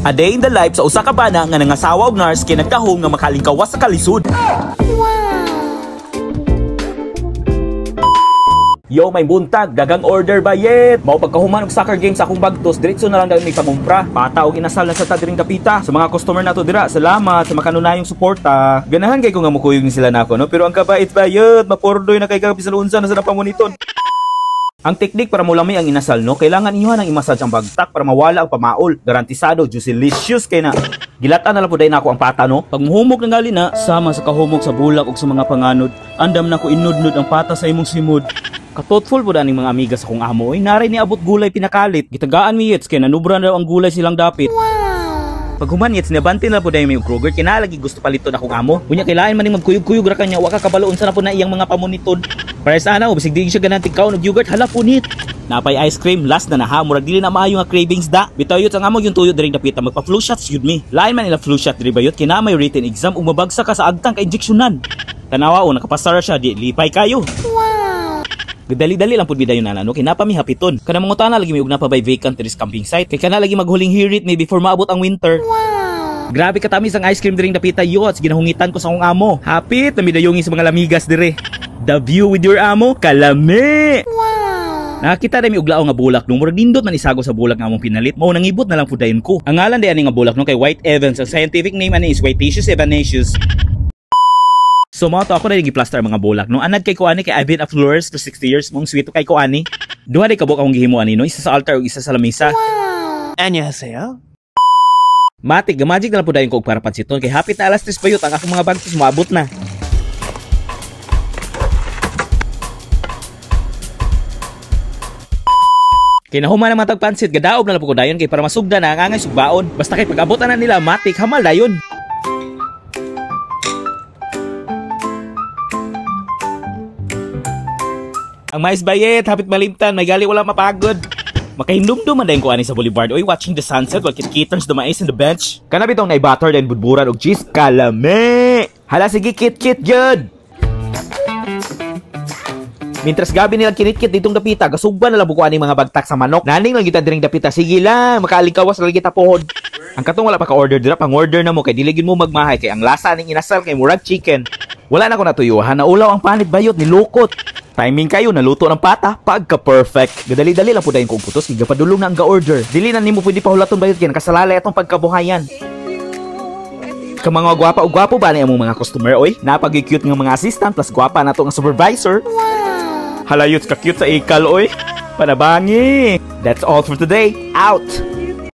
A day in the life sa usa ka bana nga nangasawa og nurse kay nagdahom nga makalingkawas sa kalisod. Yo, may buntag, dagang order bayet. Mao pagkahuman og soccer game sa akong bagtos, diretso na lang dahil may pangumpra. Pata og inasal na sa ta diring dapita. Sa mga customer nato dira, salamat sa makanunayong suporta. Ganahan kay ko nga mukuyog ni sila nako, no? Pero ang kabait bayet, mapordoy na kay ka bisan unsa na sa napamuniton. Ang teknik para mulami ang inasal, no, kailangan inyo nang i-massage ang bagtak para mawala ang pamaol. Garantisado, juicylicious kay na. Gilatan na lang po dahil na ako ang pata, no? Pag muhumog na ngali na, sama sa kahumog sa bulak o sa mga panganod, andam na ko inudnud ang pata sa imong simod. Katotful po daning mga amiga sa kong amo, oy, naray ni abot gulay pinakalit. Gitagaan mi yets kay nanubra na daw ang gulay silang dapit. Pag human yets, nabante na po dahil may Kroger, kinalagi gusto paliton akong amo. Unya kailangan man ning magkuyog-kuyog ra kanya, wa ka kabalo unsa na po na iyang mga pamuniton. Para sa ana, bisig di siya ganang tigkaon og yogurt, hala punit. Napay ice cream, last na naha, murag dili na maayo nga cravings da. Bitaw yut ang amo yung tuyo diring dapita, magpa flu shots yun mi. Lain man ila flu shot diri bayot, kina may written exam ug mabagsak ka sa agtang ka injeksyonan. Tanawa o nakapasara siya, di lipay kayo. Dali-dali lang pud bidayon na no kay napa mi hapiton. Kana mangutana lagi mi og napa bay vacant diri sa camping site. Kay kana lagi maghuling hirit mi before maabot ang winter. Grabe katamis ang ice cream diring dapita yots, ginahungitan ko sa akong amo. Hapit na midayongi sa mga lamigas dire. The view with your amo, kalami. Nakakita na mi og lao nga bulak no, murag nindot man isago sa bulak nga among pinalit. Mao nangibot na lang pud dayon ko. Ang ngalan day ani nga bulak no kay White Evans. Ang scientific name ani is Whitatius evanescens. So mao to ako na giplaster ang mga bulak no. Anad kay ko ani kay I've been a florist for 60 years, mong sweet kay ko ani. Duha day kabuk akong gihimo ani no, isa sa altar ug isa sa lamesa. Annyeonghaseyo. Matik, magic na lang po dayon ko og para pansiton kay hapit na alas 3 bayot ang akong mga bagtos moabot na. Kay nahuman ang matag pansit, gadaob na lang po ko dayon kay para masugda na ang angay sugbaon. Basta kay pag-abot na nila, matik hamal dayon. Ang mais bayet, hapit malimtan, may gali wala mapagod. Makahindumdum man dayon ko ani sa boulevard. Oy, watching the sunset while Kit turns the mais in the bench. Kana bitong nai-butter then budburan og cheese, kalame. Hala sige kit-kit gyud. Mintras gabi nilang kinitkit ditong dapita, gasugba na lang buko ani mga bagtak sa manok. Naning lang kita diring dapita, sige lang, makaalingkawas na lang kita pohod. Ang katong wala pa ka-order dira, pang-order na mo kay dili gyud mo magmahay kay ang lasa ning inasal kay murag chicken. Wala na ko natuyuhan, naulaw ang panit bayot nilukot. Timing kayo, naluto ng pata, pagka-perfect. Gadali-dali lang po dayon kong putos, gigapadulong na ang ga-order. Dili na nimo pwede pahulaton bayot kay nakasalalay atong pagkabuhayan. Kamanga gwapa o gwapo ba ni among mga customer oy? Napag-cute nga mga assistant plus gwapa na to nga supervisor. Halayot ka cute sa ikal oy. Panabangi. That's all for today. Out.